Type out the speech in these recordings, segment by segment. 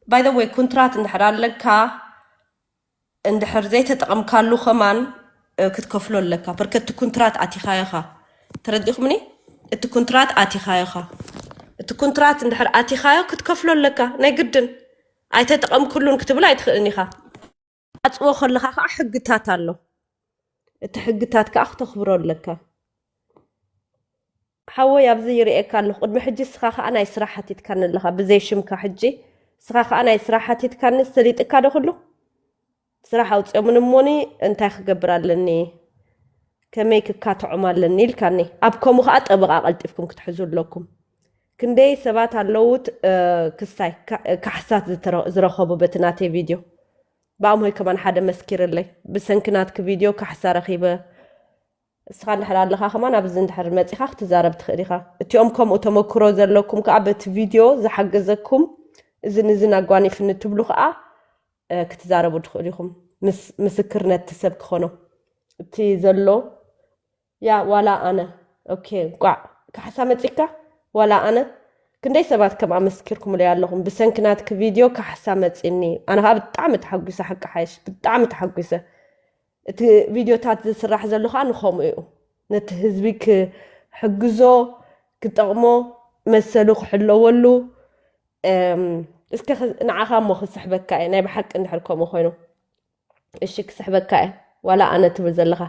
By the way, ኩንትራት እንድሕር ኣለካ፣ እንድሕር ዘይተጠቐምካሉ ከማን ክትከፍሎ ኣለካ። በርከ እቲ ኩንትራት ኣቲኻዮኻ፣ ተረዲኹምኒ? እቲ ኩንትራት ኣቲኻዮኻ፣ እቲ ኩንትራት እንድሕር ኣቲኻዮ ክትከፍሎ ኣለካ። ናይ ግድን ኣይተጠቐምክሉን ክትብል ኣይትኽእልን ኢኻ። ኣፅዎ ከለኻ ከዓ ሕግታት ኣሎ። እቲ ሕግታት ከዓ ክተኽብሮ ኣለካ። ሓወይ፣ ኣብዚ ይርእየካ ኣለኹ። ቅድሚ ሕጂ እስኻ ከዓ ናይ ስራሕ ሓቲትካኒ ኣለኻ፣ ብዘይ ሽምካ። ሕጂ እስኻ ከዓ ናይ ስራሕ ሓቲትካኒ፣ ሰሊጥካ ዶ ኩሉ? ስራሕ ኣውፅኦምን እሞኒ፣ እንታይ ክገብር ኣለኒ? ከመይ ክካትዖም ኣለኒ ኢልካኒ። ኣብ ከምኡ ከዓ ጠበቃ ቀልጢፍኩም ክትሕዙ ኣለኩም። ክንደይ ሰባት ኣለዉት፣ እ፣ ክስታይ ካ-፣ ካሕሳት ዝተረ-፣ ዝረኸቡ በቲ ናተይ ቪድዮ። ብኣምሆይ ከማን ሓደ መስኪርለይ። ብሰንኪ ናትኪ ቪድዮ ካሕሳ ረኺበ። እስኻ እንድሕር ኣለኻ ከማን ኣብዚ እንድሕር መጺኻ ክትዛረብ ትኽእል ኢኻ። እቲኦም ከምኡ ተመክሮ ዘለኩም ከኣ በቲ ቪድዮ ዝሓገዘኩም እዝን እዝን ኣጓኒፍኒ ትብሉ ከኣ፣ እ፣ ክትዛረቡ ትኽእሉ ኢኹም። ምስ-፣ ምስክርነት እቲ ሰብ ክኾኖ። እቲ ዘሎ፣ ያ፣ ዋላ ኣነ። ኦኬ፣ እንቋዕ ካሕሳ መጺካ? ዋላ ኣነ። ክንደይ ሰባት ከም ኣመስኪርኩምለይ ኣለኹም። ብሰንኪ ናትኪ ቪድዮ ካሕሳ መጺኒ። ኣነ ከኣ ብጣዕሚ ተሓጒሰ፣ ሓቂ ሓይሽ፣ ብጣዕሚ ተሓጒሰ። እቲ ቪድዮታት ዝስራሕ ዘሎ ከኣ ንኸምኡ እዩ። ነቲ ህዝቢ ክሕግዞ፣ ክጠቕሞ፣ መሰሉ ክሕለወሉ። እም፣ እስከ ኸ-፣ ንዓኻ እሞ ክስሕበካ እየ፣ ናይ ብሓቂ እንድሕር ከምኡ ኮይኑ። እሺ፣ ክስሕበካ እየ። ዋላ ኣነ ትብል ዘለኻ።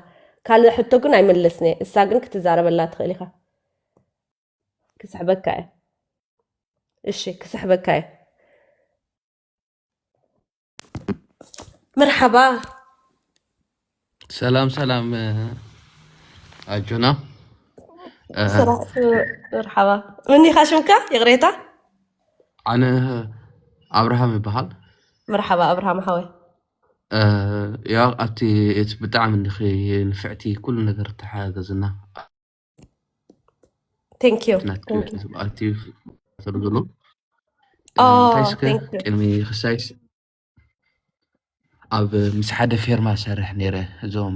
ካልእ ሕቶ ግን ኣይመለስን እየ። እሳ ግን ክትዛረበላ ትኽእል ኢኻ። ክስሕበካ እየ። እሺ፣ ክስሕበካ እየ። መርሓባ። ሰላም፣ ሰላም፣ እ፣ ኣጆና። እ፣ ሰላም፣ መርሓባ። መን ኢኻ ሽምካ? ይቕሬታ። ኣነ ኣብርሃም ይበሃል። መርሓባ፣ ኣብርሃም ሓወይ። እ፣ ያ፣ ኣብቲ፣ እቲ ብጣዕሚ ንኺ-፣ ንፍዕቲ ኩሉ ነገር ተሓጋገዝና። Thank you፣ ናትኪ thank you። ኣክቲቭ ተብሎ። ኦ፣ እንታይ እስከ thank you። ቅድሚ ክሳይስ ኣብ ምስ ሓደ ፌርማ ሰርሕ ነይረ። እዞም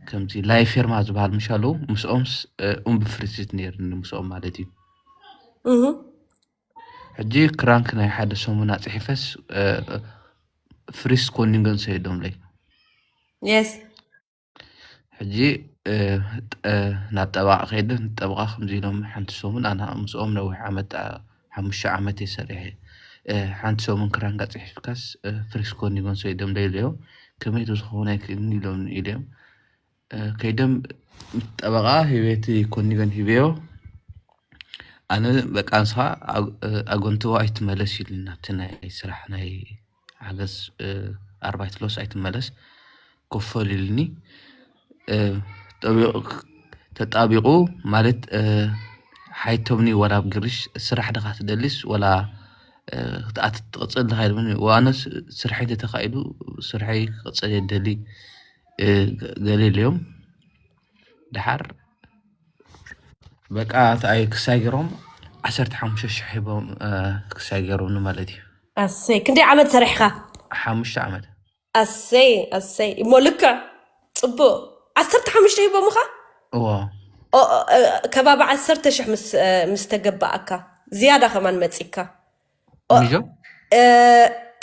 ከምዚ ላይ ፌርማ ዝበሃል ምሽ ኣለዉ፣ ምስኦምስ፣ እ፣ ኡምብ ፍሪሲት ነይርኒ ምስኦም ማለት እዩ። እህ። ሕጂ ክራንክ ናይ ሓደ ሰሙን ኣጽሒፈስ፣ እ፣ ፍሪስ ኮኒንገን ሰይዶምለይ። የስ። ሕጂ፣ እ፣ ጠ-፣ ናብ ጠበቓ ከይደ፣ ጠበቓ ከምዚ ኢሎም ሓንቲ ሰሙን ኣነ ምስኦም ነዊሕ ዓመት፣ ኣ-፣ ሓሙሽተ ዓመት እየ ሰሪሐ። እ፣ ሓንቲ ሰሙን ክራንክ ኣጽሒፍካስ፣ እ፣ ፍሪስ ኮኒንገን ሰይዶምለይ ኢለዮም። ከመይ ዶ ዝኸውን ኣይክእልን ኢሎም ኢለዮም። እ፣ ከይደም ጠበቓ ሂቤቲ ኮኒንገን ሂቤዮ። ኣነ በቃ ንስኻ ኣግ-፣ እ፣ ኣጎንትዋ ኣይትመለስ ኢሉኒ ናብቲ ናይ ስራሕ ናይ ሓገዝ፣ እ፣ ኣርባይት ሎስ ኣይትመለስ፣ ክፈል ኢሉኒ። እ፣ ጠቢቑ፣ ተጣቢቑ ማለት፣ እ፣ ሓይቶምኒ ወላ ኣብ ግርሽ ስራሕ ድኻ ትደሊስ ወላ፣ እ፣ ክትኣት ትቕጽል ድኻ ኢሉኒ። ወኣነ ስ-፣ ስርሐይ እንተተኻኢሉ ስርሐይ ክቕጽል እየ ደሊ፣ እ፣ ገ-፣ ገለ ኢለዮም። ደሓር በቃ፣ እንታይ ክሳይ ገይሮም፣ ዓሰርተ ሓሙሽተ ሽሕ ሂቦም፣ እ፣ ክሳይ ገይሮምኒ ማለት እዩ። ኣሰይ፣ ክንደይ ዓመት ሰሪሕኻ? ሓሙሽተ ዓመት። ኣሰይ፣ ኣሰይ። እሞ ልክዕ፣ ጽቡቕ። ዓሰርተ ሓሙሽተ ሂቦምኻ? እዎ። ኦ፣ ኦ፣ እ፣ ከባቢ ዓሰርተ ሽሕ ምስ፣ እ፣ ምስ ተገባኣካ፣ ዝያዳ ከማን መጺካ። ኦ፣ ሚዞ? እ፣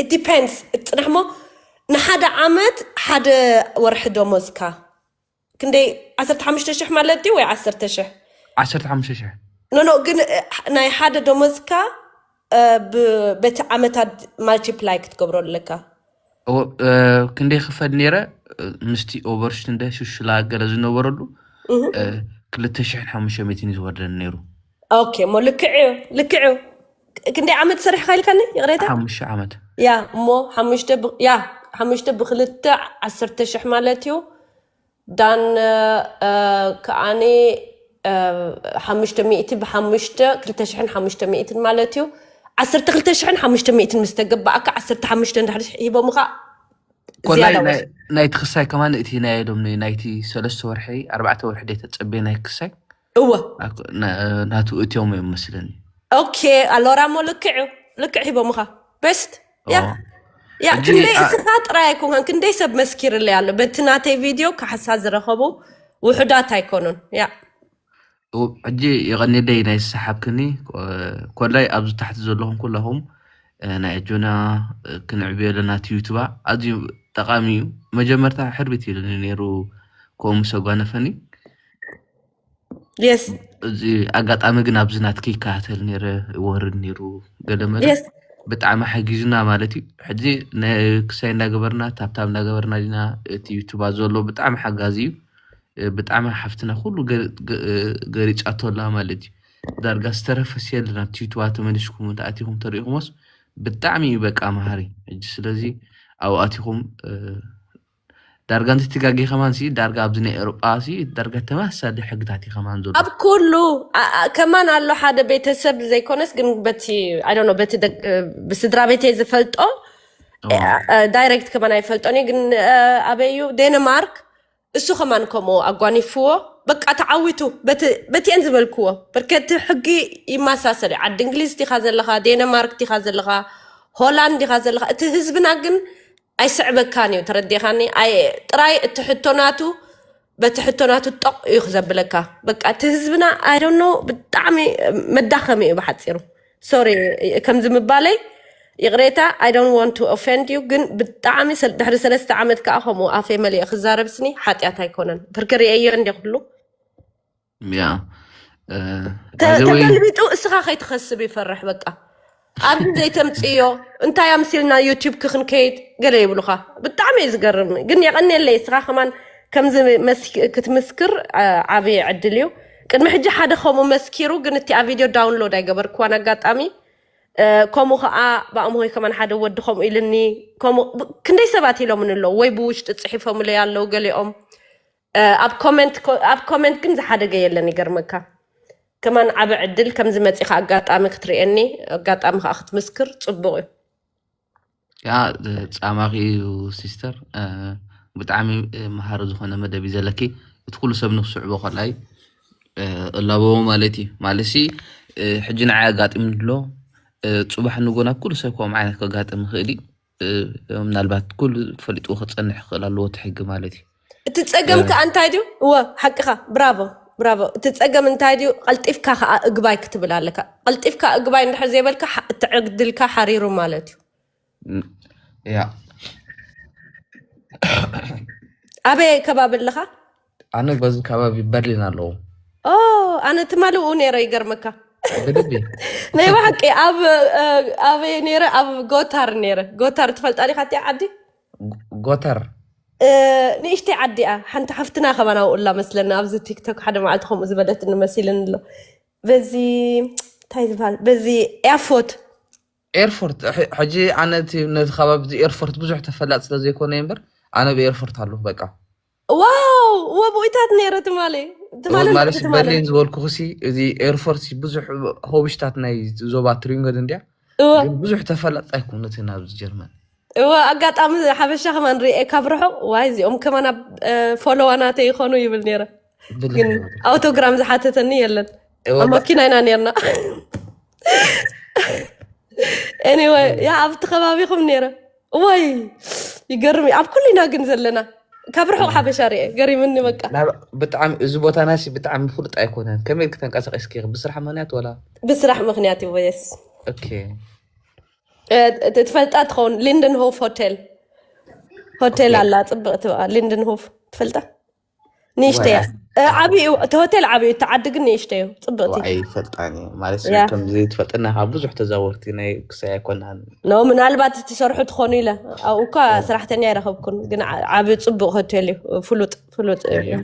it depends። ጽናሕ እሞ፣ ንሓደ ዓመት ሓደ ወርሒ ደሞዝካ። ክንደይ? ዓሰርተ ሓሙሽተ ሽሕ ማለት ድዩ ወይ ዓሰርተ ሽሕ? ዓሰርተ ሓሙሽተ ሽሕ። ኖ፣ ኖ፣ ግን፣ እ፣ ናይ ሓደ ደሞዝካ፣ እ፣ ብ-፣ በቲ ዓመታት ማልቲፕላይ ክትገብሮ ኣለካ። እዎ፣ እ፣ ክንደይ ክፈል ነይረ? እ፣ ምስቲ ኦቨርሽት እንደ ሹሽላ ገለ ዝነበረሉ፣ እህ። እ፣ ክልተ ሽሕን ሓሙሽተ ሚእትን እዩ ዝወርደኒ ነይሩ። ኦኬ፣ እሞ ልክዕ እዩ፣ ልክዕ እዩ። ክንደይ ዓመት ሰሪሕካ ኢልካኒ? ይቕሬታ? ሓሙሽተ ዓመት። ያ፣ እሞ ሓሙሽተ ብ-፣ ያ፣ ሓሙሽተ ብክልተ ዓሰርተ ሽሕ ማለት እዩ። ዳን፣ እ፣ ከኣኒ፣ እ፣ ሓሙሽተ ሚእቲ ብሓሙሽተ፣ ክልተ ሽሕን ሓሙሽተ ሚእትን ማለት እዩ። ዓሰርተ ክልተ ሽሕን ሓሙሽተ ሚእትን ምስ ተገባኣካ፣ ዓሰርተ ሓሙሽተ እንድሕር ሂቦምኻ፣ ኮላይ ዝያዳ ናይ-፣ ወስ-፣ ናይቲ ክሳይ ከማን እቲ ናይ ሎሚ ናይቲ ሰለስተ ወርሒ፣ ኣርባዕተ ወርሒ ደይ ተጸበየ ናይ ክሳይ? እወ። ኣኮ-፣ ና-፣ ናቱ እትዮም እዮም መስለኒ። ኦኬ፣ ኣሎራ እሞ ልክዕ እዩ። ልክዕ ሂቦምኻ። ቤስት። ያ። ኦ። ያ፣ ሕጂ ክንደይ ኣ-፣ እስኻ ጥራይ ኣይኮንካን፣ ክንደይ ሰብ መስኪርለይ ኣሎ። በቲ ናተይ ቪድዮ ካሕሳ ዝረኸቡ ውሑዳት ኣይኮኑን። ያ። ው-፣ ሕጂ የቐንየለይ ናይ ዝሰሓብክኒ፣ ኮ-፣ ኮላይ ኣብዚ ታሕቲ ዘለኹም ኩላኹም፣ እ፣ ናይ ኣጆና፣ እ፣ ክንዕብዮ ኣለና እቲ ዩቱባ። ኣዝዩ ጠቓሚ እዩ። መጀመርታ ሕርቢት ኢሉኒ ነይሩ፣ ከምኡ ምስ ኣጓነፈኒ። የስ እዚ ኣጋጣሚ ግን ኣብዚ ናትኪ ይከታተል ነይረ፣ ይወርድ ነይሩ ገለ መለ። የስ ብጣዕሚ ሓጊዙና ማለት እዩ። ሕጂ ነ-፣ ክሳይ እንዳገበርና፣ ታብታብ እንዳገበርና ዲና እቲ ዩቱባ ዘሎ? ብጣዕሚ ሓጋዚ እዩ። እ፣ ብጣዕሚ ሓፍትና ኩሉ ገ-፣ ገ-፣ እ፣ ገሪጻቶ ኣላ ማለት እዩ። ዳርጋ ዝተረፈስ የለን። ኣብቲ ዩቱባ ተመሊስኩም እንተኣቲኹም ተሪኢኹሞስ ብጣዕሚ እዩ በቃ መሃሪ። ሕጂ ስለዚ ኣብኡ ኣቲኹም፣ እ፣ ዳርጋ እንተትጋጌ ከማን ሲ ዳርጋ ኣብዚ ናይ ኤውሮጳ ሲ ዳርጋ ተመሳሳሊ ሕግታት እዩ ከማን ዘሎ። ኣብ ኩሉ ኣ- ኣ- ከማን ኣሎ ሓደ ቤተሰብ ዘይኮነስ ግን በቲ I don't know በቲ ደቅ- ብስድራ ቤተይ ዝፈልጦ ኦ፣ ዳይሬክት ከማን ኣይፈልጦን እዩ ግን እ፣ ኣበይ እዩ ዴንማርክ እሱ ከማን ከምኡ ኣጓኒፍዎ በቃ ተዓዊቱ በቲ በቲኤን ዝበልክዎ በርከቲ ሕጊ ይመሳሰል እዩ ዓዲ እንግሊዝ ዲኻ ዘለኻ ዴንማርክ ዲኻ ዘለኻ ሆላንድ ዲኻ ዘለኻ እቲ ህዝብና ግን ኣይስዕበካን እዩ ተረዲኻኒ ኣይ ጥራይ እቲ ሕቶ ናቱ በቲ ሕቶ ናቱ ጠቕ እዩ ክዘብለካ በቃ እቲ ህዝብና I don't know ብጣዕሚ መዳኸሚ እዩ ብሓፂሩ sorry ከምዚ ምባለይ ይቕሬታ I don't want to offend you ግን ብጣዕሚ ሰል- ድሕሪ ሰለስተ ዓመት ከዓ ከምኡ ኣፈይ መሊአ ክዛረብ ስኒ ሓጢኣት ኣይኮነን ብርክ ርእየዮ እንደ ኩሉ ያ፣ እ፣ ተ- by the way፣ ተገልቢጡ እስኻ ከይትኸስብ ይፈርሕ በቃ ኣብዚ ዘይተምፅዮ እንታይ ኣምሲልና ዩቲብ ክክንከይድ ገለ ይብሉኻ ብጣዕሚ እዩ ዝገርም ግን የቐንየለይ እስኻ ከማን ከምዚ መስ- ክትምስክር ዓ- ዓብዪ ዕድል እዩ ቅድሚ ሕጂ ሓደ ከምኡ መስኪሩ ግን እቲ ኣብ ቪድዮ ዳውንሎድ ኣይገበርክዋን ኣጋጣሚ እ፣ ከምኡ ከዓ ብኣምሆይ ከማን ሓደ ወዲ ከምኡ ኢልኒ ከምኡ ብ- ክንደይ ሰባት ኢሎምን ኣለዉ ወይ ብውሽጢ ፅሒፎምለይ ኣለዉ ገሊኦም እ፣ ኣብ ኮመንት ኮ- ኣብ ኮመንት ግን ዝሓደገ የለን ይገርመካ ከማን ዓበ ዕድል ከምዚ መፂኻ ኣጋጣሚ ክትርእየኒ ኣጋጣሚ ከዓ ክትምስክር ፅቡቅ እዩ ያ፣ ጻማኺ እዩ ሲስተር። እ፣ ብጣዕሚ፣ እ፣ መሃሪ ዝኾነ መደብ እዩ ዘለኪ። እቲ ኩሉ ሰብ ንክስዕቦ ከላይ፣ እ፣ እላበዎ ማለት እዩ። ማለትሲ፣ እ፣ ሕጂ ንዓይ ኣጋጢሙኒ ኣሎ። እ፣ ጽባሕ ንጎ ናብ ኩሉ ሰብ ከምኡ ዓይነት ከጋጥም ይኽእል እዩ። እ፣ ምናልባት ኩሉ ፈሊጥዎ ክጸንሕ ይኽእል ኣለዎ እቲ ሕጊ ማለት እዩ። እቲ ጸገም እ፣ ከኣ እንታይ ድዩ? እወ ሓቅኻ። ብራቮ ብራቮ። እቲ ጸገም እንታይ ድዩ? ቀልጢፍካ ከኣ እግባይ ክትብል ኣለካ። ቀልጢፍካ እግባይ እንድሕር ዘይበልካ ሓ- እቲ ዕድልካ ሓሪሩ ማለት እዩ። ን- ያ ኣበይ ከባቢ ኣለኻ? ኣነ በዚ ከባቢ በርሊን ኣለዎ። ኦ ኣነ ትማሊ ኡ ነይረ ይገርመካ። ብልቢ ናይ ብሓቂ ኣብ እ፣ ኣበይ ነይረ? ኣብ ጎታር ነይረ። ጎታር ትፈልጣ ዲኻ እቲኣ ዓዲ? ጎተር እ፣ ንእሽተይ ዓዲ እያ። ሓንቲ ሓፍትና ከማን ኣብኡ ኣላ መስለና። ኣብዚ ቲክቶክ ሓደ መዓልቲ ከምኡ ዝበለት እንመሲልን ኣሎ። በዚ እንታይ ዝበሃል በዚ ኤርፎት ኤርፎርት። ሕ- ሕጂ ኣነ እቲ ነቲ ከባቢ እዚ ኤርፎርት ብዙሕ ተፈላጥ ስለ ዘይኮነ እምበር ኣነ ብኤርፎርት ኣለኹ በቃ። ዋው ወብኡይታት ነይረ ትማሊ ትማሊ ማለት ንዕቲ ትማሊ በርሊን ዝበልኩ ሲ እዚ ኤርፎርት ሲ ብዙሕ ሆብሽታት ናይ ዞባ ትሪንገድ እንዲያ እወ ግን ብዙሕ ተፈላጥ ኣይኮነትን ኣብዚ ጀርመን። እወ ኣጋጣሚ ሓበሻ ከማን ርኤ ካብ ርሑቕ ዋይ እዚኦም ከማን ኣብ ፎሎዋ ናተይ ይኾኑ ይብል ነይረ። ግን ብልቢ ኣውቶግራም ዝሓተተኒ የለን። እወ ኣብ ዳ- መኪና ኢና ነርና። ኤኒወይ ያ ኣብቲ ከባቢኹም ነይረ። እዋይ ይገርም እዩ። ኣብ ኩሉ ኢና ግን ዘለና ካብ ርሑቕ ሓበሻ ርኤ ገሪምኒ በቃ። ናብ ብጣዕሚ እዚ ቦታና ሲ ብጣዕሚ ፍሉጥ ኣይኮነን። ከመይ ኢልክ ተንቀሳቂስኪ ኢኺ? ብስራሕ ምኽንያት ወላ? ብስራሕ ምኽንያት እዩ ወየስ ኦኬ። እ፣ ት- ትፈልጣ ትኸውን ሊንደንሆፍ ሆቴል ሆቴል ኦኬ። ኣላ ጽብቕቲ በኣ ሊንደንሆፍ ትፈልጣ ንእሽተያ ዋይ እ፣ ዓብዩ እቲ ሆቴል ዓብዩ እቲ ዓዲ ግን ንእሽተዩ ጽብቕቲ ዋይ ይፈልጣኒ ማለት ያ ከምዚ ትፈልጥና ካብ ብዙሕ ተዛወርቲ ናይ ክሳይ ኣይኮናን። ኖ ምናልባት ትሰርሑ ትኾኑ ኢለ ኣብኡ እኳ ሰራሕተኛ ኣይረኸብኩን ግን ዓ- ዓቢ ጽቡቅ ሆቴል እዩ ፍሉጥ ፍሉጥ እዩ እያ።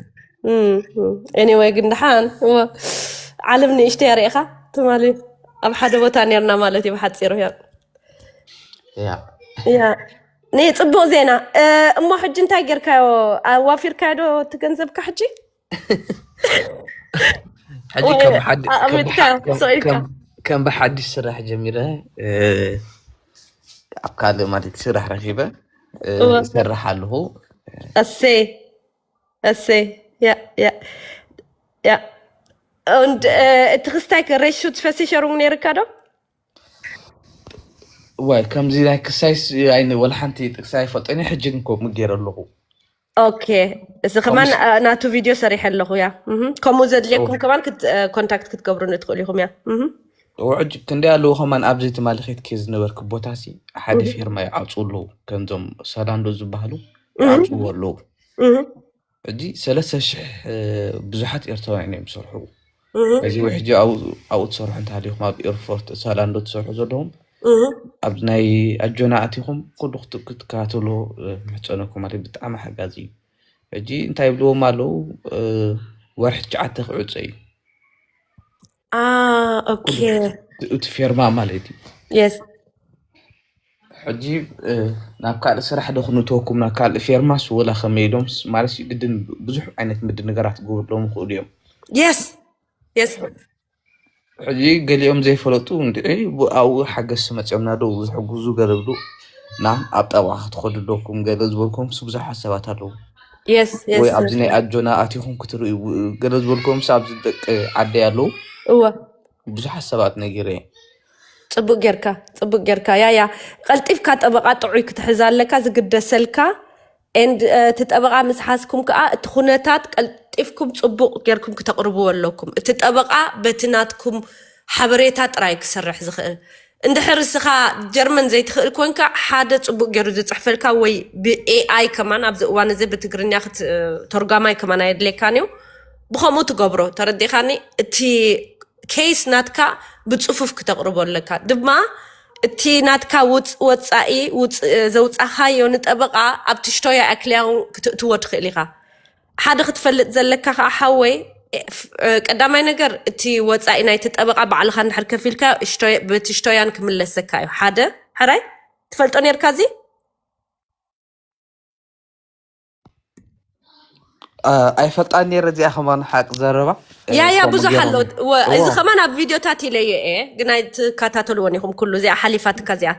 ኤኒወይ ግን ደሓን እወ ዓለም ንእሽተይ ሪኢኻ ትማሊ ኣብ ሓደ ቦታ ነርና ማለት እዩ ብሓፂሩ ያ ያ ያ ነ ጽቡቅ ዜና እ፣ እሞ ሕጂ እንታይ ጌርካዮ ኣዋፊርካዮ ዶ እቲ ገንዘብካ ሕጂ ሕጂ ወይ ከም ሓዲ ከም ኣእሚትካ ብሓ- ከም ስቕ ኢልካ ከም ከም ብሓዲሽ ስራሕ ጀሚረ እ፣ ኣብ ካልእ ማለት ስራሕ ረኺበ እ፣ እወ እሰርሕ ኣለኹ። እሰይ እሰይ ያ ያ ያ Und, እ፣ እቲ ክስታይ ከ ሬሹት ፈሲሸሩም ነይርካ ዶ? ዋይ ከምዚ ናይ ክሳይስ ኣይነ ወላ ሓንቲ ጥቅሲ ኣይፈልጦን እየ። ሕጂ ግን ከምኡ ገይረ ኣለኹ። ኦኬ እዚ ከማን ከምስ እ፣ ናቱ ቪድዮ ሰሪሐ ኣለኹ ያ እህ። ከምኡ ኦ ዘድልየኩም ከማን ክት- እ፣ ኮንታክት ክትገብሩ ንትኽእሉ ኢኹም ያ እህ። ውዕጅ ክንደይ ኣለዉ ከማን ኣብዚ ትማሊ ኬድኪ ዝነበርኪ ቦታ ሲ ሓደ ፌርማ ይዓፅዉ ኣለዉ። ከምዞም ሰላንዶ ዝበሃሉ ይዓፅዎ ኣለዉ። ሕጂ ሰለስተ ሽሕ ብዙሓት ኤርትራውያን እዮም ዝሰርሑ። እዚ ወይ ሕጂ ኣብኡ ትሰርሑ እንተሃሊኹም ኣብ ኤርፖርት ሳላንዶ ትሰርሑ ዘለኹም ኣብ ናይ ኣጆና ኣቲኹም ኩሉ ክትከታተሎ ምሕፀነኩም ማለት ብጣዕሚ ሓጋዚ እዩ። ሕጂ እንታይ ይብልዎም ኣለዉ ወርሒ ትሽዓተ ክዕፀ እዩ። ኦኬ እቲ ፌርማ ማለት እዩ። የስ ሕጂ ናብ ካልእ ስራሕ ዶ ክንእትወኩም ናብ ካልእ ፌርማስ ወላ ከመይ ኢሎም ማለት ግድን ብዙሕ ዓይነት ምድንጋራት ክገብርሎም ይኽእሉ እዮም። የስ የስ ሕጂ ገሊኦም ዘይፈለጡ እንድዒ ኣብኡ ሓገዝቲ መፅኦምና ዶ ዝሕግዙ ገለ ብሉ ና ኣብ ጠበቓ ክትኸዱ ኣለኩም ገለ ዝበልኩም ብዙሓት ሰባት ኣለዉ። የስ ወይ የስ ኣብዚ ናይ ኣጆና ኣቲኹም ክትርእዩ ገለ ዝበልኩም ኣብዚ ደቂ ዓደይ ኣለዉ። እወ ብዙሓት ሰባት ነጊረ እየ። ፅቡቅ ጌርካ፣ ፅቡቅ ጌርካ። ያ ያ ቀልጢፍካ ጠበቃ ጥዑይ ክትሕዝ ኣለካ፣ ዝግደሰልካ። And እቲ ጠበቃ ምስ ሓዝኩም ከዓ እቲ ኩነታት ቀልጢፍኩም ፅቡቅ ጌርኩም ክተቅርብዎ ኣለኩም። እቲ ጠበቃ በቲ ናትኩም ሓበሬታ ጥራይ ክሰርሕ ዝኽእል። እንድሕር እስኻ ጀርመን ዘይትኽእል ኮንካ ሓደ ፅቡቅ ገይሩ ዝፅሕፈልካ ወይ ብ ኤኣይ ከማን ኣብዚ እዋን እዚ ብትግርኛ ክት- ተርጓማይ ከማን ኣየድልየካን እዩ። ብኸምኡ ትገብሮ ተረዲኻኒ። እቲ ኬስ ናትካ ብፅፉፍ ክተቕርቦ ኣለካ ድማ እቲ ናትካ ውፅ ወፃኢ ውፅ ዘውፃኻዮ ንጠበቃ ኣብቲ ሽቶያ ኣክሊያውን ክትእትዎ ትኽእል ኢኻ። ሓደ ክትፈልጥ ዘለካ ከዓ ሓወይ ቀዳማይ ነገር እቲ ወፃኢ ናይቲ ጠበቃ ባዕልኻ እንድሕር ከፊልካ በቲ ሽቶያን ክምለሰካ እዩ። ሓደ ሕራይ ትፈልጦ ነርካ እዚ ኣይፈልጣን ነረ እዚኣ ከማን ሓቅ ዘረባ ያ ያ ብዙሕ ኣሎ። እዚ ከማን ኣብ ቪድዮታት ኢለዮ እየ፣ ግን ኣይትከታተልዎን ኢኹም። ኩሉ እዚኣ ሓሊፋትካ እዚኣ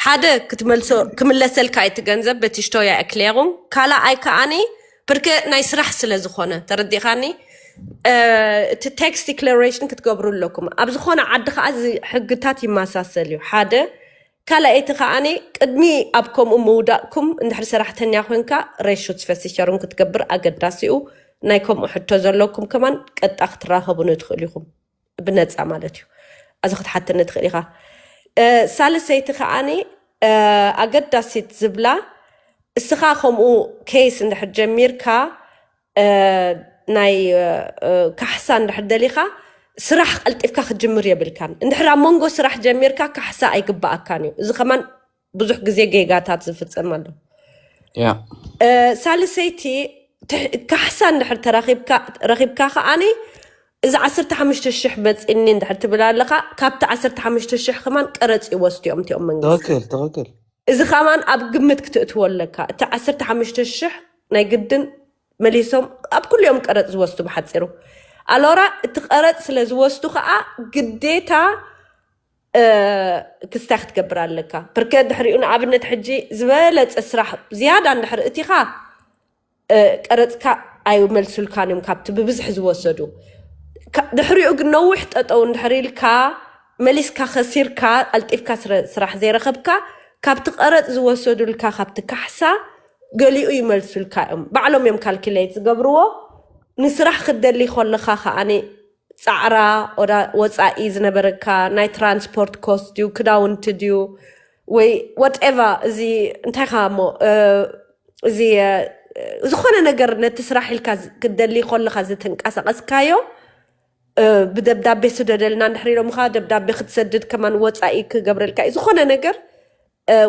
ሓደ ክትመልሶ ክምለሰልካ እቲ ገንዘብ በቲ ሽቶያ ክሌሩም ካልኣይ ከኣኒ ብርከ ናይ ስራሕ ስለ ዝኾነ ተረዲኻኒ። እቲ ቴክስ ዲክለሬሽን ክትገብሩ ኣለኩም። ኣብ ዝኾነ ዓዲ ከዓ እዚ ሕግታት ይመሳሰል እዩ። ሓደ ካልኣይቲ ከዓኒ ቅድሚ ኣብ ከምኡ ምውዳቕኩም እንድሕር ሰራሕተኛ ኮንካ ሬሹት ፈሲሸሩን ክትገብር ኣገዳሲኡ ናይ ከምኡ ሕቶ ዘለኩም ከማን ቀጣ ክትራኸቡ ንትኽእሉ ኢኹም ብነፃ ማለት እዩ። ኣዚ ክትሓተኒ ትኽእል ኢኻ። ሳልሰይቲ ከዓኒ ኣገዳሲት ዝብላ እስኻ ከምኡ ኬስ እንድሕር ጀሚርካ ናይ ካሕሳ እንድሕር ደሊኻ ስራሕ ቀልጢፍካ ክትጅምር የብልካን። እንድሕር ኣብ መንጎ ስራሕ ጀሚርካ ካሕሳ ኣይግባኣካን እዩ። እዚ ከማን ብዙሕ ግዜ ጌጋታት ዝፍፀም ኣሎ። ያ ሳልሰይቲ ካሕሳ እንድሕር ተረኺብካ ከዓኒ እዚ ዓሰርተ ሓሙሽተ ሽሕ መፂኒ እንድሕር ትብል ኣለኻ፣ ካብቲ ዓሰርተ ሓሙሽተ ሽሕ ከማን ቀረፅ ይወስዱ እዮም እቲኦም መንግስቲ። ትኽክል ትኽክል እዚ ከማን ኣብ ግምት ክትእትዎ ኣለካ። እቲ ዓሰርተ ሓሙሽተ ሽሕ ናይ ግድን መሊሶም ኣብ ኩሉ እዮም ቀረፅ ዝወስዱ። ብሓፂሩ ኣሎራ እቲ ቀረፅ ስለ ዝወስዱ ከዓ ግዴታ ክስታይ ክትገብር ኣለካ። ብርከ ድሕሪኡ ንኣብነት ሕጂ ዝበለፀ ስራሕ ዝያዳ እንድሕር እቲኻ ቀረፅካ ኣይመልሱልካን እዮም ካብቲ ብብዝሒ ዝወሰዱ። ድሕሪኡ ግን ነዊሕ ጠጠው እንድሕር ኢልካ መሊስካ ከሲርካ ቀልጢፍካ ስራሕ ዘይረኸብካ ካብቲ ቀረፅ ዝወሰዱልካ ካብቲ ካሕሳ ገሊኡ ይመልሱልካ እዮም። ባዕሎም እዮም ካልኩሌት ዝገብርዎ። ንስራሕ ክትደሊ ከለኻ ከዓኒ ፃዕራ ወፃኢ ዝነበረካ ናይ ትራንስፖርት ኮስት ድዩ ክዳውንቲ ድዩ ወይ ወትኤቨር እዚ እንታይ ኻ እሞ እዚ ዝኾነ ነገር ነቲ ስራሕ ኢልካ ክትደሊ ከለኻ ዝተንቀሳቀስካዮ ብደብዳቤ ስደደልና እንድሕር ኢሎምኻ ደብዳቤ ክትሰድድ ከማን ወፃኢ ክገብረልካ እዩ። ዝኾነ ነገር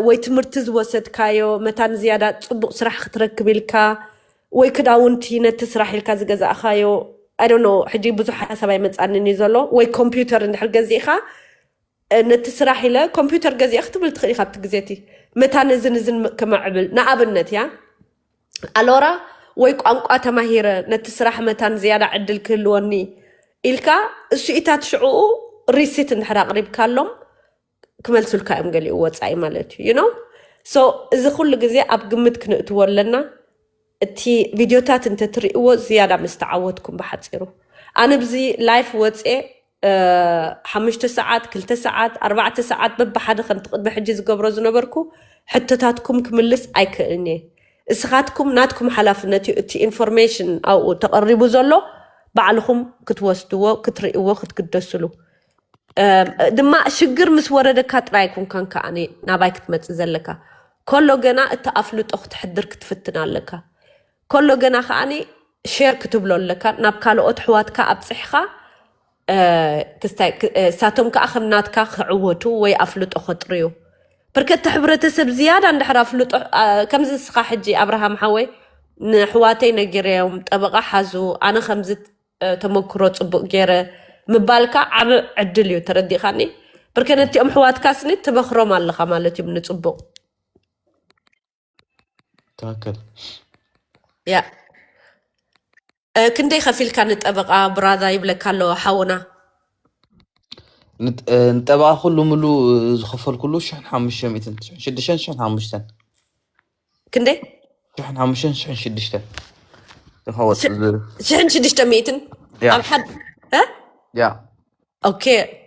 ወይ ትምህርቲ ዝወሰድካዮ መታን ዝያዳ ፅቡቅ ስራሕ ክትረክብ ኢልካ ወይ ክዳውንቲ ነቲ ስራሕ ኢልካ ዝገዛእካዮ I don't know ሕጂ ብዙሕ ሓሳብ ኣይመፃንን እዩ ዘሎ ወይ ኮምፒውተር እንድሕር ገዚእካ ነቲ ስራሕ ኢለ ኮምፒውተር ገዚአ ክትብል ትኽእል ኢካ ኣብቲ ግዜ እቲ መታን እዝን እዝን ክመዕብል ንኣብነት እያ ኣሎራ ወይ ቋንቋ ተማሂረ ነቲ ስራሕ መታን ዝያዳ ዕድል ክህልወኒ ኢልካ እሱ ኢታት ሽዕኡ ሪሲት እንድሕር ኣቅሪብካሎም ክመልሱልካ እዮም ገሊኡ ወፃኢ ማለት እዩ you know so እዚ ኩሉ ግዜ ኣብ ግምት ክንእትዎ ኣለና። እቲ ቪድዮታት እንተትርእይዎ ዝያዳ ምስ ተዓወትኩም ብሓፂሩ ኣነ ብዚ ላይፍ ወፅኤ ሓሙሽተ ሰዓት ክልተ ሰዓት ኣርባዕተ ሰዓት በብሓደ ከምቲ ቅድሚ ሕጂ ዝገብሮ ዝነበርኩ ሕቶታትኩም ክምልስ ኣይክእልን እየ። እስኻትኩም ናትኩም ሓላፍነት እዩ እቲ ኢንፎርሜሽን ኣብኡ ተቐሪቡ ዘሎ ባዕልኹም ክትወስድዎ ክትርእይዎ ክትግደስሉ። ድማ ሽግር ምስ ወረደካ ጥራይ ኣይኮንካን ከዓኒ ናባይ ክትመጽእ ዘለካ። ከሎ ገና እቲ ኣፍልጦ ክትሕድር ክትፍትን ኣለካ። ከሎ ገና ከዓኒ ሼር ክትብሎ ኣለካ ናብ ካልኦት ኣሕዋትካ ኣብጽሕኻ። ክስታይ እሳቶም ከዓ ከም ናትካ ክዕወቱ ወይ ኣፍልጦ ከጥርዩ። ብርከቲ ሕብረተሰብ ዝያዳ እንድሕር ኣፍልጦ ከምዚ ንስኻ ሕጂ ኣብርሃም ሓወይ ንኣሕዋተይ ነጊረዮም ጠበቓ ሓዙ ኣነ ከምዚ ተመክሮ ጽቡቕ ገይረ ምባልካ ዓቢ ዕድል እዩ። ተረዲኻኒ? ብርከ ነቲኦም ኣሕዋትካ ስኒ ትበኽሮም ኣለኻ ማለት እዩ ንጽቡቕ። ትክክል። ያ ክንደይ ከፊልካ ንጠበቓ ብራዛ ይብለካ ኣሎ ሓውና። ንጠበቓ ኩሉ ምሉ ዝኸፈልኩሉ ሽሕን ሓሙሽተ ሚእትን ሽድሽተን ሽሕን ሓሙሽተን ክንደይ ሽሕን ሓሙሽተን ሽሕን ሽድሽተን ዝኸወጥ ሽሕን ሽድሽተ ሚእትን ያ። ኣብ ሓድ እ? ያ ኦኬ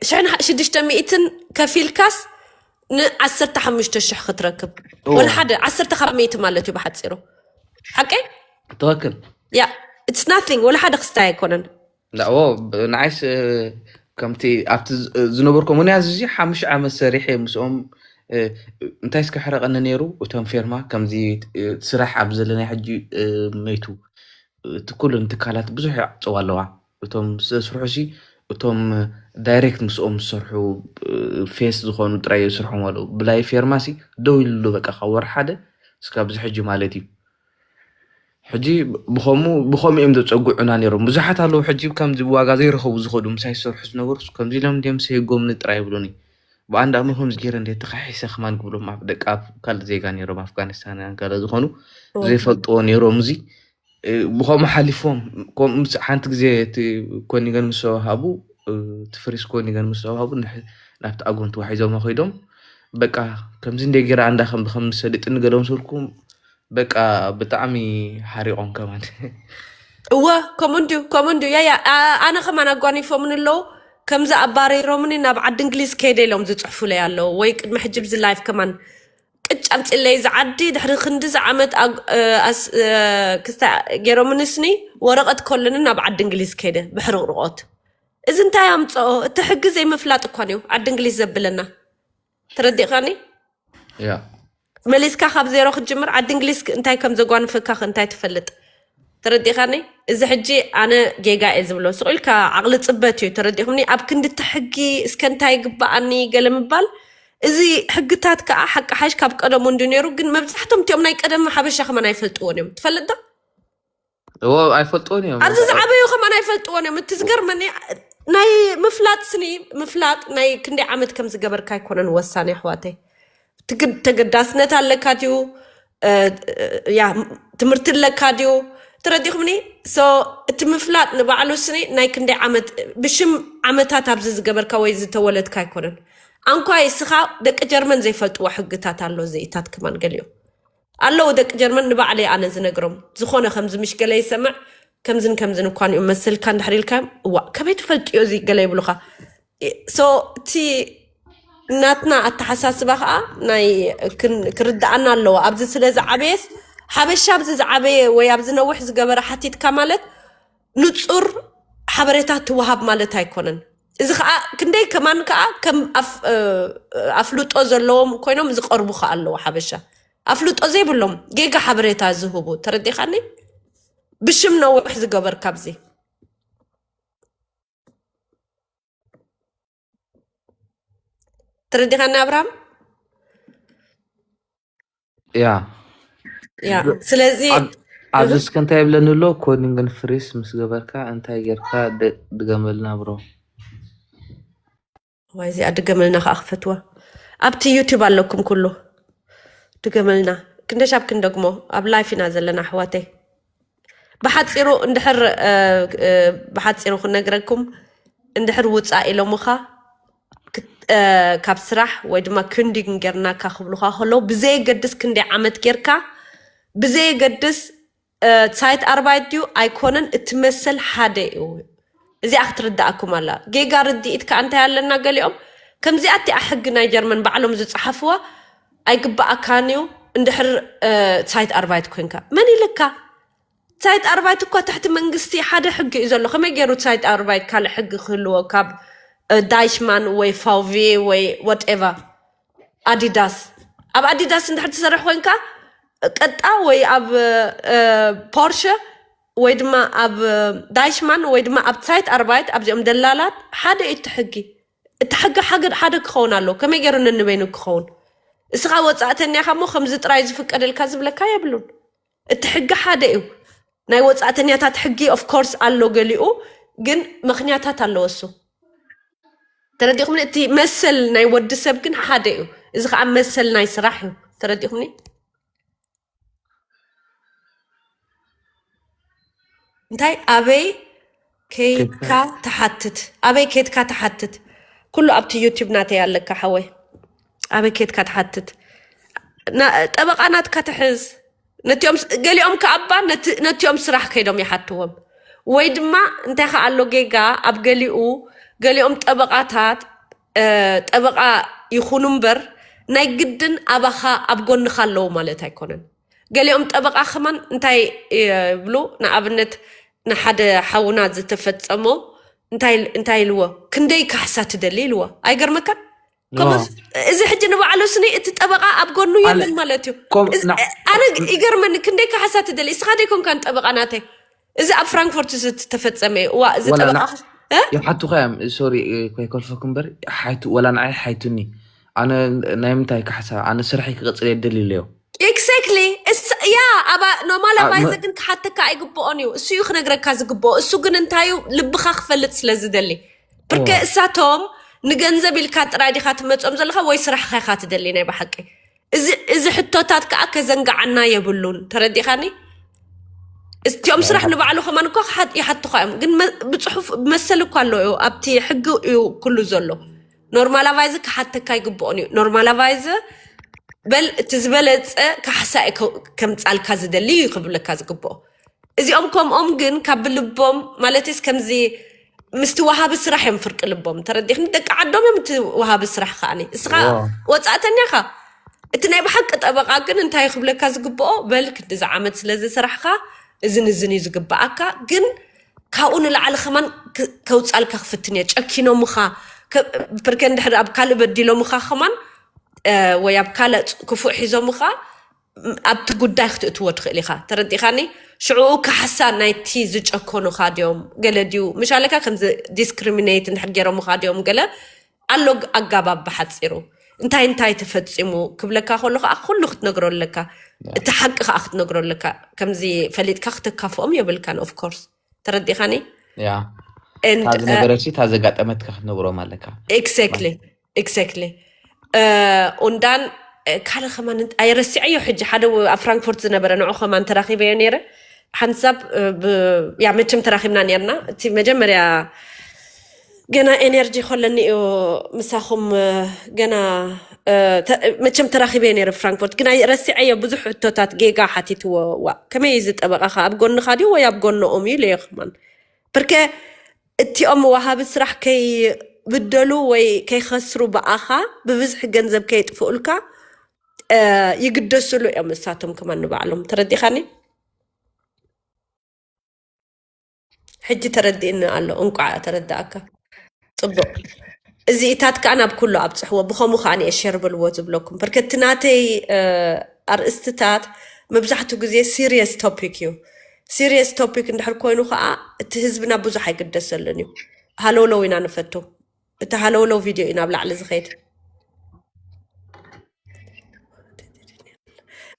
ሽሕን ሽድሽተ ሚእትን ከፊልካስ ንዓሰርተ ሓሙሽተ ሽሕ ክትረክብ እዎ። ወላ ሓደ ዓሰርተ ካብ ሚእቲ ማለት እዩ ብሓፂሩ ሓቀይ ትክክል። ያ it's nothing ወላ ሓደ ክስታይ ኣይኮነን ላዎ ንዓይስ ከምቲ ኣብቲ ዝነበርኩም ን ያዝ እዚ ሓሙሽ ዓመት ሰሪሐ ምስኦም እንታይ እስከ ሕረቀኒ ነይሩ እቶም ፌርማ ከምዚ ስራሕ ኣብ ዘለና ሕጂ መይቱ እቲ ኩሉ ትካላት ብዙሕ ይዕፅዋ ኣለዋ እቶም ስስርሑ ሲ እቶም ዳይሬክት ምስኦም ዝሰርሑ ፌስ ዝኾኑ ጥራይ ይስርሖም ኣለዉ ብላይ ፌርማ ሲ ደው ኢሉ በቃ ካብ ወር ሓደ እስካብ እዚ ሕጂ ማለት እዩ ሕጂ ብኸምኡ ብኸምኡ እዮም ዘፀጉዑና ነይሮም ብዙሓት ኣለዉ ሕጂ ከምዚ ዋጋ ዘይረኸቡ ዝኸዱ ምሳይ ዝሰርሑ ዝነበሩ ከምዚ ኢሎም እንዲዮም ሰይጎምኒ ጥራይ ይብሉኒ ብኣንዳ እሞ ከምዚ ገይረ እንደ ተኻሒሰ ከማን ክብሎም ኣብ ደቂ ኣብ ካልእ ዜጋ ነይሮም ኣፍጋኒስታን ገለ ዝኾኑ ዘይፈልጥዎ ነይሮም እዚ ብኸምኡ ሓሊፎም ከምኡ ምስ ሓንቲ ግዜ እቲ ኮኒገን ምስ ተዋሃቡ እቲ ፍሪስ ኮኒገን ምስ ተዋሃቡ ናብቲ ኣጎን ተዋሒዞም ከይዶም በቃ ከምዚ እንደ ገይረ ኣንዳ ከም ከም ሰሊጥኒ ገለ ምስልኩም በቃ ብጣዕሚ ሓሪቆም ከማን እወ ከምኡ እንድዩ ከምኡ እንድዩ ያያ ኣነ ከማን ኣጓኒፎምን ኣለዉ ከምዚ ኣባሪሮምኒ ናብ ዓዲ እንግሊዝ ከይደ ኢሎም ዝፅሕፉለይ ኣለዉ ወይ ቅድሚ ሕጂ ብዚ ላይፍ ከማን ቅጭ ኣምፅለይ እዚ ዓዲ ድሕሪ ክንዲ ዝዓመት ክስታ ገይሮምንስኒ ወረቐት ከለኒ ናብ ዓዲ እንግሊዝ ከይደ ብሕርቕርቆት እዚ እንታይ ኣምፅኦ እቲ ሕጊ ዘይምፍላጥ እኳን እዩ ዓዲ እንግሊዝ ዘብለና ተረዲእካኒ ያ መሊስካ ካብ ዜሮ ክትጅምር ዓዲ እንግሊዝ እንታይ ከም ዘጓንፈካ እንታይ ትፈልጥ ተረዲኻኒ እዚ ሕጂ ኣነ ጌጋ እየ ዝብሎ ስቕ ኢልካ ዓቕሊ ፅበት እዩ ተረዲኹምኒ ኣብ ክንድቲ ሕጊ እስከ እንታይ ይግበኣኒ ገለ ምባል እዚ ሕግታት ከዓ ሓቂ ሓሽ ካብ ቀደሙ እንዲ ነይሩ ግን መብዛሕቶም እቲኦም ናይ ቀደም ሓበሻ ከማን ኣይፈልጥዎን እዮም ትፈልጥ ዶ እዎ ኣይፈልጥዎን እዮም ኣብዚ ዝዓበዩ ከማን ኣይፈልጥዎን እዮም እቲ ዝገርመኒ ናይ ምፍላጥ ስኒ ምፍላጥ ናይ ክንደይ ዓመት ከም ዝገበርካ ኣይኮነን ወሳኒ ኣሕዋተይ ተገዳስነት ኣለካ ድዩ ትምህርቲ ኣለካ ድዩ ተረዲኹምኒ እቲ ምፍላጥ ንባዕሉ ስኒ ናይ ክንደይ ዓመት ብሽም ዓመታት ኣብዚ ዝገበርካ ወይ ዝተወለድካ ኣይኮነን ኣንኳ ስኻ ደቂ ጀርመን ዘይፈልጥዎ ሕግታት ኣሎ ዝኢታት ክማን ገሊኦም ኣለዉ ደቂ ጀርመን ንባዕለይ ኣነ ዝነግሮም ዝኾነ ከምዚ ምሽ ገለ ይሰምዕ ከምዝን ከምዝን እኳ ንኡ መሰልካ እንድሕር ኢልካዮም እዋ ከመይ ትፈልጥዮ እዚ ገለ ይብሉኻ so እቲ ናትና ኣተሓሳስባ ከዓ ናይ ክርድኣና ኣለዎ ኣብዚ ስለ ዝዓበየስ ሓበሻ ኣብዚ ዝዓበየ ወይ ኣብዚ ነዊሕ ዝገበረ ሓቲትካ ማለት ንፁር ሓበሬታ ትወሃብ ማለት ኣይኮነን እዚ ከዓ ክንደይ ከማን ከዓ ከም ኣፍልጦ ዘለዎም ኮይኖም ዝቀርቡ ከዓ ኣለዎ ሓበሻ ኣፍልጦ ዘይብሎም ጌጋ ሓበሬታ ዝህቡ ተረዲኻኒ ብሽም ነውሕ ዝገበር ካብዚ ተረዲኻኒ ኣብርሃም ያ ያ ስለዚ ኣብዚ እስከ እንታይ ይብለኒ ኣሎ ኮኒንግን ፍሪስ ምስ ገበርካ እንታይ ጌርካ ድገመልና ብሮ ወይ እዚኣ ድገመልና ከዓ ክፈትዋ ኣብቲ ዩቲብ ኣለኩም ኩሉ ድገመልና ክንደሻብ ክንደግሞ ኣብ ላይፍ ኢና ዘለና ኣሕዋተይ ብሓፂሩ እንድሕር ብሓፂሩ ክነግረኩም እንድሕር ውፃእ ኢሎምኻ ካብ ስራሕ ወይ ድማ ክንዲግን ጌርናካ ክብሉካ ከለዉ ብዘየገድስ ክንደይ ዓመት ጌርካ ብዘየገድስ ሳይት ኣርባይት ድዩ ኣይኮነን እቲ መሰል ሓደ እዩ እዚኣ ክትርዳእኩም ኣላ ጌጋ ርድኢት ከዓ እንታይ ኣለና ገሊኦም ከምዚኣ እቲኣ ሕጊ ናይ ጀርመን ባዕሎም ዝፀሓፍዋ ኣይግባኣካን እዩ እንድሕር ሳይት ኣርባይት ኮንካ መን ኢልካ ሳይት ኣርባይት እኳ ትሕቲ መንግስቲ ሓደ ሕጊ እዩ ዘሎ ከመይ ገይሩ ሳይት ኣርባይት ካልእ ሕጊ ክህልዎ ካብ ዳይሽማን ወይ ፋውቪ ወይ ወትኤቨር ኣዲዳስ። ኣብ ኣዲዳስ እንድሕር ትሰርሕ ኮይንካ ቀጣ ወይ ኣብ ፖርሸ ወይ ድማ ኣብ ዳይሽማን ወይ ድማ ኣብ ሳይት ኣርባይት ኣብዚኦም ደላላት ሓደ እዩ እቲ ሕጊ። እቲ ሕጊ ሓደ ክኸውን ኣለዎ። ከመይ ገይሩ ነንበይኑ ክኸውን? እስኻ ወፃእተኛ ኢኻ እሞ ከምዚ ጥራይ ዝፍቀደልካ ዝብለካ የብሉን። እቲ ሕጊ ሓደ እዩ። ናይ ወፃእተኛታት ሕጊ ኦፍኮርስ ኣሎ ገሊኡ፣ ግን ምኽንያታት ኣለዎ እሱ። ተረዲኹምኒ? እቲ መሰል ናይ ወዲ ሰብ ግን ሓደ እዩ። እዚ ከዓ መሰል ናይ ስራሕ እዩ። ተረዲኹምኒ? እንታይ ኣበይ ከይድካ ትሓትት? ኣበይ ከይድካ ትሓትት? ኩሉ ኣብቲ ዩቲብ ናተይ ኣለካ ሓወይ። ኣበይ ከይድካ ትሓትት? ጠበቃ ናትካ ትሕዝ። ነቲኦም ገሊኦም ከኣባ ነቲኦም ስራሕ ከይዶም ይሓትዎም። ወይ ድማ እንታይ ከ ኣሎ ጌጋ ኣብ ገሊኡ፣ ገሊኦም ጠበቃታት ጠበቃ ይኹኑ እምበር ናይ ግድን ኣባኻ ኣብ ጎንኻ ኣለዉ ማለት ኣይኮነን። ገሊኦም ጠበቃ ከማን እንታይ ይብሉ? ንኣብነት ንሓደ ሓውና ዝተፈጸሞ እንታይ ኢልዎ? ክንደይ ካሕሳ ትደሊ ኢልዎ። ኣይገርመካን? ከምኡ እዚ ሕጂ ንባዕሉ ስኒ እቲ ጠበቃ ኣብ ጎኑ የለን ማለት እዩ። ኣነ ይገርመኒ፣ ክንደይ ካሕሳ ትደሊ? እስኻ ደይኮንካን ጠበቃ ናተይ? እዚ ኣብ ፍራንክፎርት ዝተፈጸመ እዩ። እዋ እዚ ጠበቃ ይሓቱኻ እዮም። ሶሪ ከይከልፈኩ እምበር ሓይቱ ወላ ንዓይ ሓይቱኒ። ኣነ ናይ ምንታይ ካሕሳ? ኣነ ስራሐይ ክቅጽል እየ ደልዩ ኣለዮ። ኤግዛክትሊ። ያ ኣባ ኖርማል ኣባይዘ ግን ክሓተካ ኣይግብኦን እዩ። እሱ እዩ ክነግረካ ዝግብኦ። እሱ ግን እንታዩ ልብኻ ክፈልጥ ስለ ዝደሊ። ብርከ እሳቶም ንገንዘብ ኢልካ ጥራይ ዲኻ ትመጾም ዘለኻ ወይ ስራሕኻ ኢኻ ትደሊ ናይ ብሓቂ? እዚ ሕቶታት ከዓ ከዘንግዓና የብሉን። ተረዲኻኒ? እቲኦም ስራሕ ንባዕሉ ከማን እኳ ይሓትኻ እዮም፣ ግን ብፅሑፍ መሰል እኳ ኣሎ እዩ። ኣብቲ ሕጊ እዩ ኩሉ ዘሎ። ኖርማላቫይዝ ክሓተካ ይግብኦን እዩ። ኖርማላቫይዝ በል እቲ ዝበለፀ ካሕሳ ከምፃልካ ዝደሊ እዩ ክብለካ ዝግብኦ። እዚኦም ከምኦም ግን ካብ ልቦም ማለትስ ከምዚ ምስቲ ወሃቢ ስራሕ እዮም ፍርቂ ልቦም። ተረዲኽኒ? ደቂ ዓዶም እዮም እቲ ወሃቢ ስራሕ ከዓኒ። እስኻ ወፃእተኛ ኢኻ። እቲ ናይ ብሓቂ ጠበቃ ግን እንታይ ክብለካ ዝግብኦ፣ በል ክንዲዚ ዓመት ስለ ዝሰራሕካ እዝን እዝን እዩ ዝግብኣካ፣ ግን ካብኡ ንላዕሊ ከማን ከውፃልካ ክፍትን እየ። ጨኪኖምኻ ብርከ እንድሕር ኣብ ካልእ በዲሎምኻ ከማን ወይ ኣብ ካልእ ክፉእ ሒዞምኻ ኣብቲ ጉዳይ ክትእትዎ ትኽእል ኢኻ። ተረዲኻኒ? ሽዕኡ ካሕሳ ናይቲ ዝጨኮኑኻ ድዮም ገለ ድዩ ምሻለካ ከምዚ ዲስክሪሚኔት እንድሕር ገይሮምኻ ድዮም ገለ ኣሎ ኣጋባብ ብሓፂሩ እንታይ እንታይ ተፈፂሙ ክብለካ ከሎ ከዓ ኩሉ ክትነግሮ ኣለካ። እቲ ሓቂ ከዓ ክትነግሮ ኣለካ። ከምዚ ፈሊጥካ ክተካፍኦም የብልካን። ኦፍኮርስ ተረዲኻኒ? ያ እታ ዝነበረሲ እታ ዘጋጠመትካ ክትነግሮም ኣለካ። ኤግዛክትሊ ኤግዛክትሊ። ኡንዳን ካልእ ከማን ኣይረሲዐዮ። ሕጂ ሓደ ኣብ ፍራንክፎርት ዝነበረ ንዑ ከማን ተራኺበዮ ነይረ። ሓንሳብ ያ መቸም ተራኺብና ነርና። እቲ መጀመርያ ገና ኤነርጂ ከለኒ እዩ ምሳኹም ገና መቸም ተራኺበዮ ነይረ ፍራንክፎርት፣ ግን ረሲዐዮ። ብዙሕ ሕቶታት ጌጋ ሓቲትዎ። ዋ ከመይ እዩ ዝጠበቃ ከ ኣብ ጎንኻ ድዩ ወይ ኣብ ጎንኦም እዩ ኢለዮ ከማን። ብርከ እቲኦም ወሃቢ ስራሕ ከይብደሉ ወይ ከይኸስሩ ብኣኻ ብብዝሒ ገንዘብ ከየጥፍኡልካ ይግደስሉ እዮም እሳቶም ከማን ንባዕሎም። ተረዲኻኒ? ሕጂ ተረዲእኒ ኣሎ። እንቋዕ ተረዳእካ። ጽቡቕ። እዚኢታት ከኣ ናብ ኩሉ ኣብጽሕዎ። ብኸምኡ ከኣ ንየ ሸር በልዎ ዝብለኩም። በርከቲ ናተይ ኣርእስትታት መብዛሕትኡ ግዜ ሲሪየስ ቶፒክ እዩ። ሲሪየስ ቶፒክ እንድሕር ኮይኑ ከኣ እቲ ህዝብና ብዙሕ ኣይግደሰሉን እዩ። ሃለውለው ኢና ንፈቱ። እቲ ሃለውለው ቪድዮ እዩ ናብ ላዕሊ ዝኸይድ።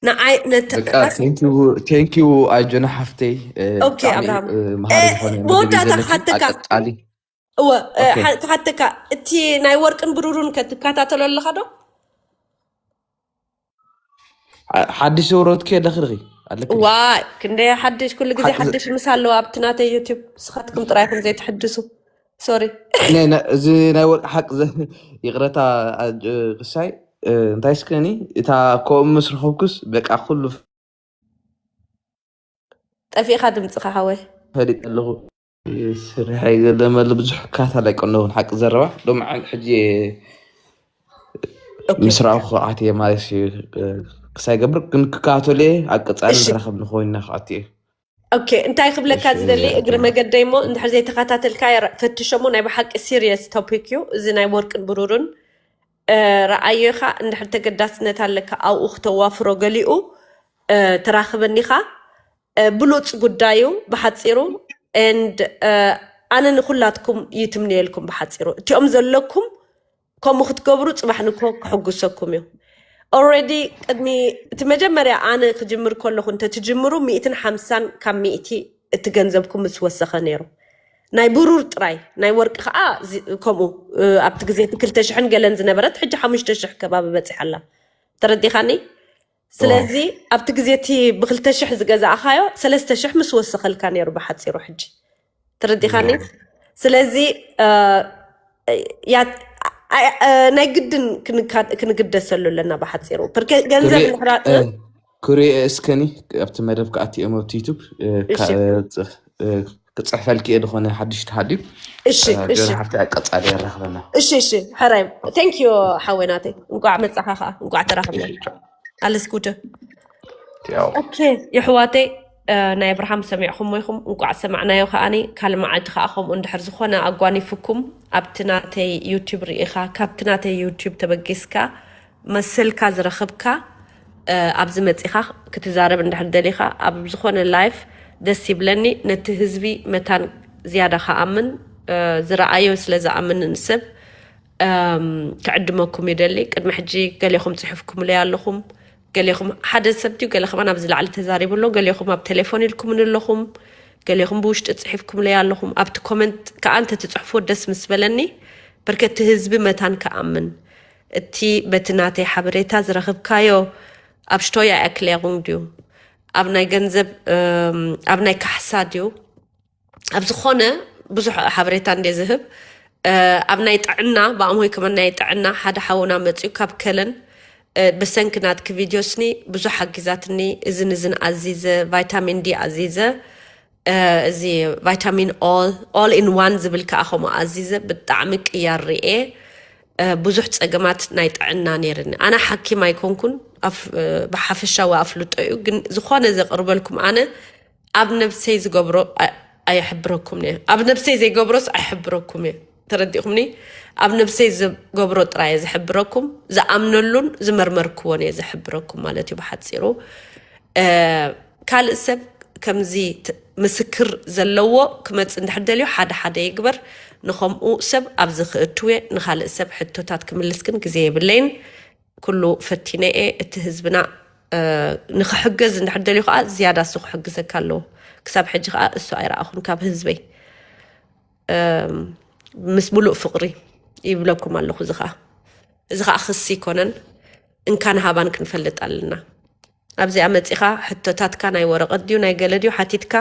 ንዓይ ነተ በቃ ቴንኪዩ ቴንኪዩ ኣጆና ሓፍተይ እ፣ ኦኬ፣ ብጣዕሚ ኣብርሃም። እ፣ መሃሪ ዝኾነ መደብ እዩ መወዳእታ ዘለኪ። ክሓተካ። ኣቀጻሊ እወ እ፣ ኦኬ። ሓ- ክሓተካ፣ እቲ ናይ ወርቅን ብሩሩን ከ ትከታተሎ ኣለኻ ዶ? ሓ- ሓድሽ ዘውረድኪ ኣለኺ ዲኺ ኣለኪ ዲኺ? ዋይ ክንደይ ሓድሽ፣ ኩሉ ግዜ ሓ- ሓድሽ ምስ ኣለዎ ኣብቲ ናተይ ዩቲብ። ንስኻትኩም ጥራይ ኢኹም ዘይትሕድሱ። ሶሪ። ናይ- ናይ- እዚ ናይ ወርቂ ሓቂ ዘ- ይቕረታ ኣጅ- ክሳይ እ፣ እንታይ ስከኒ እታ ከምኡ ምስ ረኸብኩስ በቃ ኩሉ ጠፊእኻ ድምፅኻ ሓወይ። ፈሊጠ ኣለኹ። ስርሐይ ገለ መለ ብዙሕ ክከታተል ኣይቀነኹን ሓቂ ዘረባ ሎሚ ዓንድ ሕጂ እየ ኦኬ። ምስ ረኣኹ ክዓት እየ ማለት እዩ። ክሳይ ገብር ግን ክከታተሉ እየ ኣብ ቀፃሊ እሺ። ንራኸብ ንኸውን ኢና ክዓት እየ። ኦኬ፣ እንታይ ክብለካ ዝደሊ፣ እግሪ መገደይ እሞ እንድሕር ዘይተኸታተልካ ፈትሸሞ። ናይ ብሓቂ ሲሪየስ ቶፒክ እዩ እዚ ናይ ወርቅን ብሩርን። ረኣዮ ኢኻ፣ እንድሕር ተገዳስነት ኣለካ ኣብኡ ክተዋፍሮ ገሊኡ ተራኽበኒኻ። ብሉፅ ጉዳዩ ብሓፂሩ። And ኣነ ንኩላትኩም ይትምንየልኩም ብሓፂሩ። እቲኦም ዘለኩም ከምኡ ክትገብሩ ፅባሕ ንኮ ክሕጉሰኩም እዩ። Already ቅድሚ እቲ መጀመርያ ኣነ ክጅምር ከለኹ እንተትጅምሩ ሚእትን ሓምሳን ካብ ሚእቲ እቲ ገንዘብኩም ምስ ወሰኸ ነይሩ። ናይ ብሩር ጥራይ፣ ናይ ወርቂ ከዓ ከምኡ። ኣብቲ ግዜ እቲ ክልተ ሽሕን ገለን ዝነበረት ሕጂ ሓሙሽተ ሽሕ ከባቢ በፂሓ ኣላ። ተረዲኻኒ? ስለዚ ኣብቲ ግዜ እቲ ብክልተ ሽሕ ዝገዛእኻዮ ሰለስተ ሽሕ ምስ ወሰኸልካ ነይሩ ብሓፂሩ። ሕጂ ተረዲኻኒ? ስለዚ ናይ ግድን ክንግደሰሉ ኣለና ብሓፂሩ። ርኬ ገንዘብ ምሕራጥ ክሪኤ እስከኒ ኣብቲ መደብ ክኣትኦም ኣብቲ ዩቱብ ክፅሕፈልኪ እየ ዝኾነ ሓድሽ ተሃልዩ። እሺ እሺ ሓፍቲ ቀፃሊ የራኽበና። እሺ እሺ። ሕራይ፣ thank you ሓወይ ናተይ፣ እንቋዕ መጻኻ ከዓ እንቋዕ ተራኸብና። ኣለስ ጉደ። ኦኬ፣ የሕዋተይ፣ ናይ ኣብርሃም ሰሚዕኹም ኢኹም፣ እንቋዕ ሰማዕናዮ። ከዓኒ ካልእ መዓልቲ ከዓ ከምኡ እንድሕር ዝኾነ ኣጓኒፉኩም ኣብቲ ናተይ ዩቲብ ርኢኻ፣ ካብቲ ናተይ ዩቲብ ተበጊስካ መሰልካ ዝረኸብካ ኣብዚ መፂኻ ክትዛረብ እንድሕር ደሊኻ ኣብ ዝኾነ ላይፍ ደስ ይብለኒ። ነቲ ህዝቢ መታን ዝያዳ ከኣምን ዝረኣዮ ስለ ዝኣምን ንሰብ ክዕድመኩም ይደሊ። ቅድሚ ሕጂ ገሌኹም ፅሒፍኩምለይ ኣለኹም፣ ገሌኹም ሓደ ሰብ ድዩ ገለ ከማን ኣብዚ ላዕሊ ተዛሪቡ ኣሎ፣ ገሌኹም ኣብ ቴሌፎን ኢልኩምኒ ኣለኹም፣ ገሌኹም ብውሽጢ ፅሒፍኩምለይ ኣለኹም። ኣብቲ ኮመንት ከዓ እንተትፅሕፍዎ ደስ ምስ በለኒ፣ በርከቲ ህዝቢ መታን ክኣምን። እቲ በቲ ናተይ ሓበሬታ ዝረኽብካዮ ኣብ ሽቶያ Erklärung ድዩ ኣብ ናይ ገንዘብ ኣብ ናይ ካሕሳ ድዩ ኣብ ዝኾነ ብዙሕ ሓበሬታ እንደ ዝህብ ኣብ ናይ ጥዕና ብኣምሆይ ከመን ናይ ጥዕና ሓደ ሓውና መፅኡ ካብ ከለን ብሰንኪ ናትኪ ቪድዮ ስኒ ብዙሕ ሓጊዛትኒ። እዝን እዝን ኣዚዘ፣ ቫይታሚን ዲ ኣዚዘ፣ እዚ ቫይታሚን all in one ዝብል ከዓ ከምኡ ኣዚዘ። ብጣዕሚ ቅያር ርኤ። ብዙሕ ፀገማት ናይ ጥዕና ነይርኒ። ኣነ ሓኪም ኣይኮንኩን፣ ብሓፈሻዊ ኣፍልጦ እዩ። ግን ዝኾነ ዘቕርበልኩም ኣነ ኣብ ነብሰይ ዝገብሮ ኣየሕብረኩም እየ። ኣብ ነብሰይ ዘይገብሮስ ኣይሕብረኩም እየ። ተረዲእኩምኒ? ኣብ ነብሰይ ዝገብሮ ጥራይ እየ ዝሕብረኩም። ዝኣምነሉን ዝመርመርክዎን እየ ዝሕብረኩም ማለት እዩ ብሓፂሩ። ካልእ ሰብ ከምዚ ምስክር ዘለዎ ክመፅእ እንድሕር ደልዮ ሓደ ሓደ ይግበር። ንኸምኡ ሰብ ኣብዚ ክእትው እየ። ንኻልእ ሰብ ሕቶታት ክምልስ ግን ግዜ የብለይን። ኩሉ ፈቲነ እየ። እቲ ህዝብና ንክሕገዝ እንድሕር ደልዩ ከዓ ዝያዳ እሱ ክሕግዘካ ኣለዎ። ክሳብ ሕጂ ከዓ እሱ ኣይረኣኹን ካብ ህዝበይ። ምስ ሙሉእ ፍቕሪ ይብለኩም ኣለኹ። እዚ ከዓ እዚ ከዓ ክሲ ይኮነን፣ እንካን ሃባን ክንፈልጥ ኣለና። ኣብዚኣ መፂኻ ሕቶታትካ ናይ ወረቐት ድዩ ናይ ገለ ድዩ ሓቲትካ